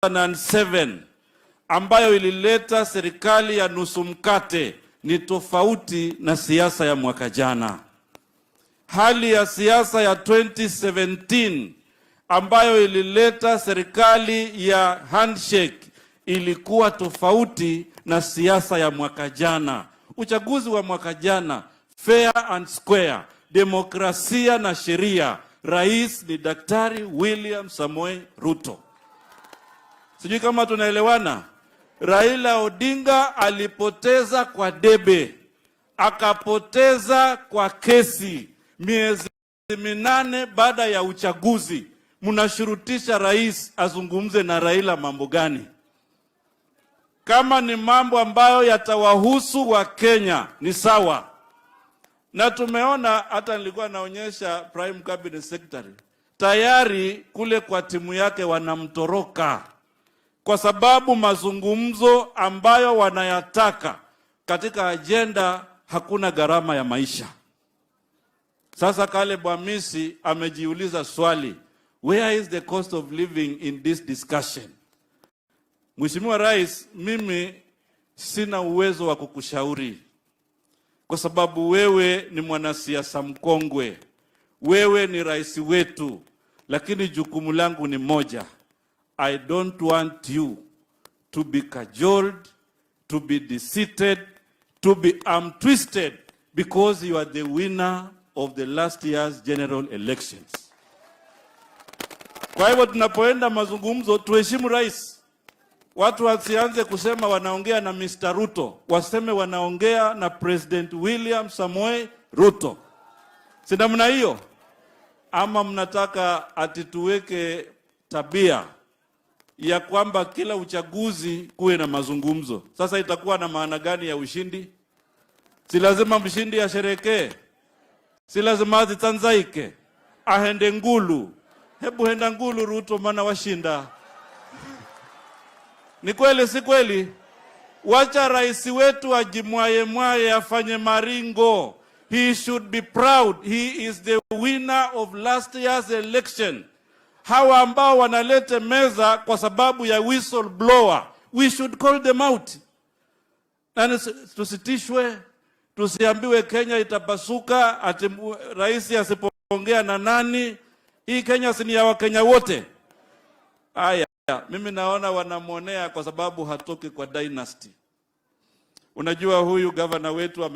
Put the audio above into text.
2007 ambayo ilileta serikali ya nusu mkate ni tofauti na siasa ya mwaka jana. Hali ya siasa ya 2017 ambayo ilileta serikali ya handshake ilikuwa tofauti na siasa ya mwaka jana. Uchaguzi wa mwaka jana, fair and square, demokrasia na sheria. Rais ni Daktari William Samoei Ruto. Sijui kama tunaelewana. Raila Odinga alipoteza kwa debe, akapoteza kwa kesi miezi 8 baada ya uchaguzi. Mnashurutisha rais azungumze na Raila mambo gani? Kama ni mambo ambayo yatawahusu Wakenya ni sawa, na tumeona hata nilikuwa naonyesha Prime Cabinet Secretary tayari kule kwa timu yake wanamtoroka kwa sababu mazungumzo ambayo wanayataka katika ajenda hakuna gharama ya maisha. Sasa Caleb Amisi amejiuliza swali, where is the cost of living in this discussion? Mheshimiwa Rais, mimi sina uwezo wa kukushauri kwa sababu wewe ni mwanasiasa mkongwe, wewe ni rais wetu, lakini jukumu langu ni moja. I don't want you to be cajoled, to be deceived, to be arm twisted because you are the winner of the last year's general elections. Kwa hivyo tunapoenda mazungumzo tuheshimu rais. Watu wasianze kusema wanaongea na Mr. Ruto, waseme wanaongea na President William Samoei Ruto. Si namna hiyo? Ama mnataka ati tuweke tabia ya kwamba kila uchaguzi kuwe na mazungumzo? Sasa itakuwa na maana gani ya ushindi? Si lazima mshindi asherekee? Si lazima azitanzaike, ahende ngulu? Hebu henda ngulu, Ruto, maana washinda. Ni kweli, si kweli? Wacha rais wetu ajimwaye mwaye, afanye maringo. He should be proud. He is the winner of last year's election. Hawa ambao wanaleta meza kwa sababu ya whistleblower, we should call them out. Na tusitishwe, tusiambiwe Kenya itapasuka ati rais asipoongea na nani. Hii Kenya si ni ya Wakenya wote? Haya, mimi naona wanamwonea kwa sababu hatoki kwa dynasty. Unajua huyu gavana wetu